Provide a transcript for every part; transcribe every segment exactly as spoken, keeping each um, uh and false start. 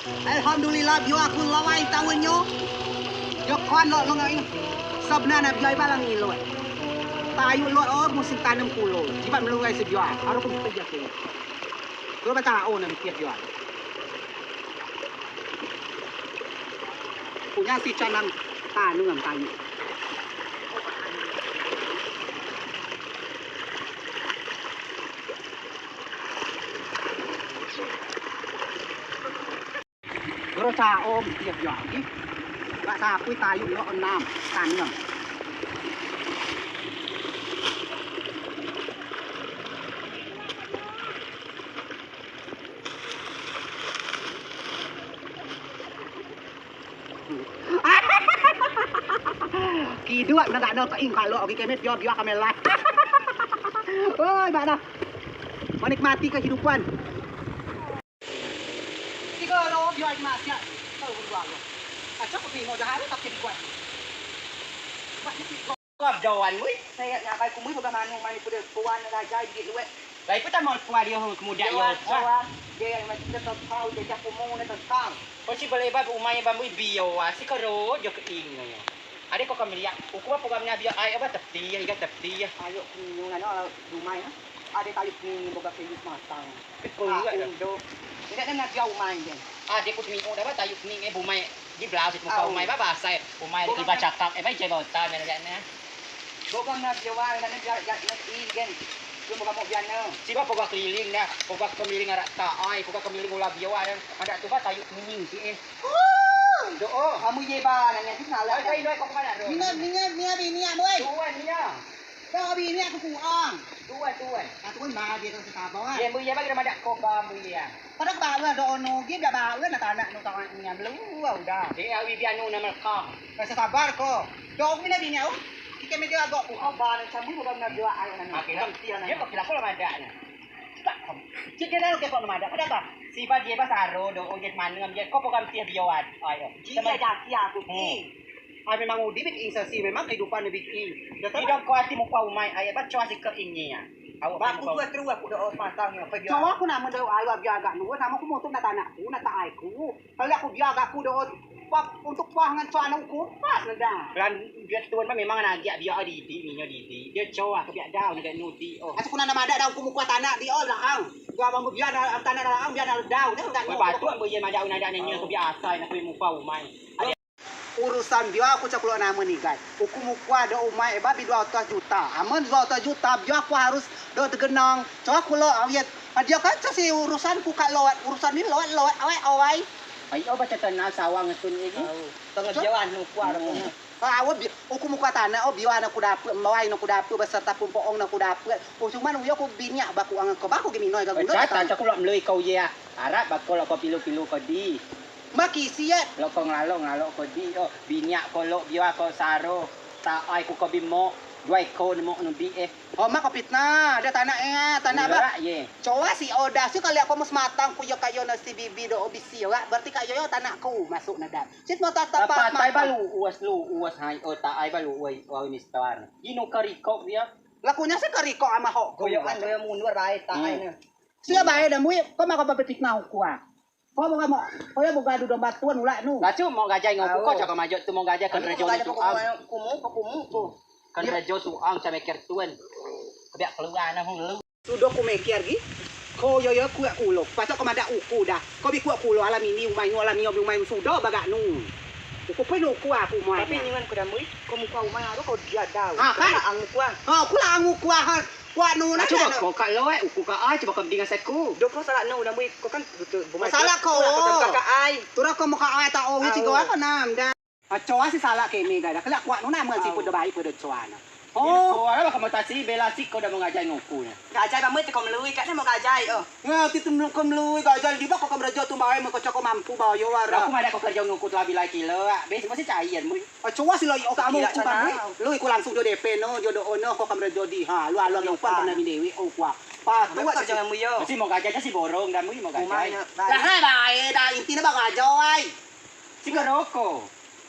Alhamdulillah, bioa ku lawai taun nyo. Yo kan lok lengai. Sebenea ne bioa iba lang ilok. Tayuk lok o musim tanem kulo. Jibeak meluai si bioa. Aro ku betul je aku. Kulo baca o ne mikir bioa. Punya si canang tanem tayuk. Gero caom tiap jari. Bak sapui tayuk lok enam taneng. Kiduak ne gak ne keing kalok ogi keme pio-pio kamelai. Oi, bak ne. Menikmati kehidupan. Tiga lo bioa di masiak. Tau berdua lo. Acok ko pimo jahat tapi di kuat. Buat ni tiga. Kau jawan mui. Saya nak kai kumui boga manu mani kuda kuan raja di luar. Lai pun tak mau kuat dia kemudian dia. Jawan, jawan. Dia yang masih tetap kau dia jak kumu nak tentang. Kau si boleh bab umai bambu bioa si kero jo keing. Ade ko kemliak, uku apa kami abia ai apa tepi ya, iga tepi ya. Ayo kuminu nano dumai ha. Ade tayuk ni boga kayu matang. Kepung juga dah. Undo. Tidak ada nabi umai je. Ade ku temi udah ba tayuk ni eh bumai di belau sit muka umai ba basai. Umai di ba cakap eh ba jai bauta mena jak ne. Boga nabi awal nano jak jak nak i gen. Belum boga mau biana. Si ba boga keliling dah, boga keliling arak ta ai, boga keliling ulah bioa dah. Ada tu ba tayuk ni si eh. Do'o. Kamu ye ba nanya tu salah. Kai doi kau kemana tu? Minyak minyak minyak minyak boy. Tuan minyak. Kau minyak aku kurang. Tuan tuan. Aku pun ba dia kau sabar. Ye bu ye ba kira madak kau ba bu ye. Pada bawa do'o nogi dah bawa nak tanak nu tangan minyak belum udah. Dia awi dia nu nama kau. Rasa sabar kau. Do'o minyak minyak oh. Kita meja agak ku kau ba nak campur bukan nak jual air nak. Oke, dia kau kira kau lah madak ni. Cik kena lu kepok nama ada. Ada apa? Si ba dia ba saro do o jet mana dia ko program tiap bioa. Ayo. Jika jaki aku ki. Ai memang udi bik insa si memang kehidupan bik i. Tidak ko ati muka umai ai ba coa si ke ini ya. Awak ba aku dua terus aku do o matang ya. Coa aku nama do ayo bioa agak nuan nama aku mutuk nak tanak ku nak ta ai ku. Kalau aku bioa agak aku do o. Untuk pah ngan coa anak ku pas neda. Lan dia tuan ba memang nak agak bioa didi minyo didi. Dia coa aku biak dau nak nudi. Oh. Aku nak nama ada dau ku muka tanak di o laang. Gua bambu bioa tanak laang bioa nak dau. Dah enggak. Patut ambo ye madak nak ndak nanya kebiasaan nak muka umai. Urusan bioa aku cak keluar nama ni gai. Uku muka do umai eba bi dua ratus juta. Amen dua ratus juta bioa aku harus do tegenang. Coa aku lo awet. Dia kan cak si urusan ku kak lewat. Urusan ni lewat lewat awet awai. Ai o baca tenang sawang tu ni. Tengah jalan muka. Awo bi uku muka tanak o bioa nak ku dapet mawai nak ku dapet beserta pun poong nak ku dapet. Oh cuman uyo ku biniak baku angan ko baku geminoi ka guna. Cak cak ku lok melui kau ye. Arap bako lok ko pilu-pilu ko di. Maki siat. Lok ko ngelalo ngelalo ko di o biniak ko lok bioa ko saro. Ta ai ku ko bimok dua iko nemok nubi eh. Oh mak ko pitnah ada tanak eh tanak ba. Ye. Coa si oda si kali aku mus matang ku yo kayo nasi bibi do o bisi ora berarti kayo yo tanak ku masuk nadat. Sit mau tatap patai balu uas lu uas hai o ta ai balu uai uai mister. Ino karikok dia. Lakunya si karikok ama hok. Koyo ando yang mundur bae ta ai ne. Sia bae da mui ko mako ba petik nau kua. Ko mako mo koyo boga du domba tuan ulak nu. Lacu mo gajai ngau kuko cako majok tu mo gajai kan rejo tu am. Kumu ko kumu ko. Kan rejo tu am came ker tuan. Kebiak keluar na hung lu. Sudo ku meker gi. Ko yo yo kuak kulo. Pacok ko madak uku dah. Ko bi kuak kulo alam ini umai nu alam iyo bi umai nu sudo bagak nu. Uku pun uku aku mai. Tapi nyingan ko damui. Ko muka umai aro ko dia dau. Ah kan? Ang muka. Oh, aku lah ang muka ha. Kuak nu na. Coba ko kak lo eh uku kak ai coba ko dinga seku. Doko salah nu damui ko kan betul. Masalah ko. Kakak ai. Turah ko muka ai tak oh cigo apa nam dah. Acoa si salak keme gada kelak kuak nu namen si pun da baik pun da coa na. Oh. Ko ala baka mata si bela si ko da mengajai nguku na. Gajai kamu ti ko melui kat ni mau gajai oh. Nga ti tu melui ko melui gajai di bako ko merejo tu bae meko coko mampu bayo wara. Aku madak ko kerjo nguku telah bilai kilo ah. Bes masih cair mui. Acoa si loi o kamu ku kamu. Lui ku langsung dio D P no dio do ono ko kamu rejo di ha lu alu nguku pernah mi dewi o kuak. Patu aja. Mesti mau gajai si borong dan mui mau gajai. Lah ha bae da inti na bak gajai. Si ngeroko.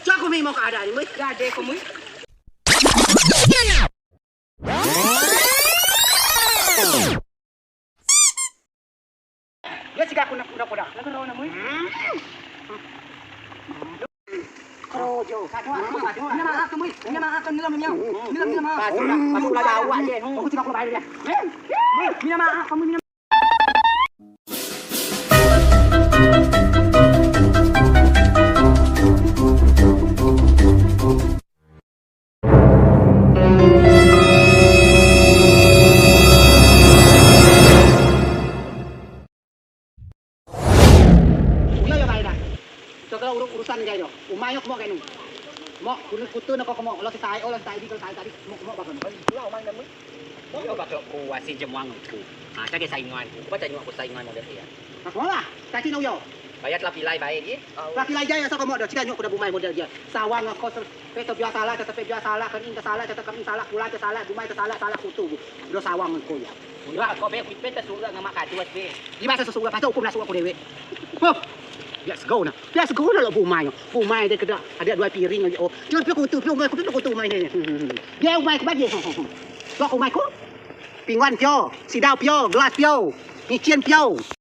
Coa ku mimo keadaan ni, Mui. Gade ko, Mui. Yo, cigai aku nak kuda-kuda. Nak kero nak, Mui. Kero jo. Kado, kado. Minta maaf ke, Mui. Minta maaf ke, nilai, nilai. Nilai, nilai maaf. Pas ulah, pas ulah jawab je. Aku tidak kuat bayar dia. Mui, minta maaf ke, Mui, minta Uyo yo bae da. Coa kalo uru-, urusan igai do. Umai yo kemok kenu. Mok, kute, kute ne ko kemok. Lok si tae, o, lok si tae di, kalo tae tadi, kemok, kemok bakon. Ulah umai nemu. Yo bakal ku wasi jemuang ku. Ha, kage saingan ku. Baca nyuak ku saingan model dia. Nah, sekolah. Caci no yo. Bayar telah pilai bae ji. Telah pilai jai asal ko mok do. Cigai nyok ku da bumai model je. Sawang ko se-, pe te bia salah, te te pe bia salah, kening te salah, te te kening salah, pulai te salah, bumai te salah, salah kutu. Do sawang ko ya. Udah ko be, kuit pe te suruh ngamak kadus be. Di masa sesuruh pasal ukum lah suruh ku dewek. Huh. Biak sego na. Biak sego na lok bumai. Bumai de keda ade duai piring lagi. Oh, cun pio kutu, pio umai, kutu, kutu umai ne. Dia umai ku bagi. Lok umai ku. Pingwan pio, sidau pio, gelas pio, micin pio.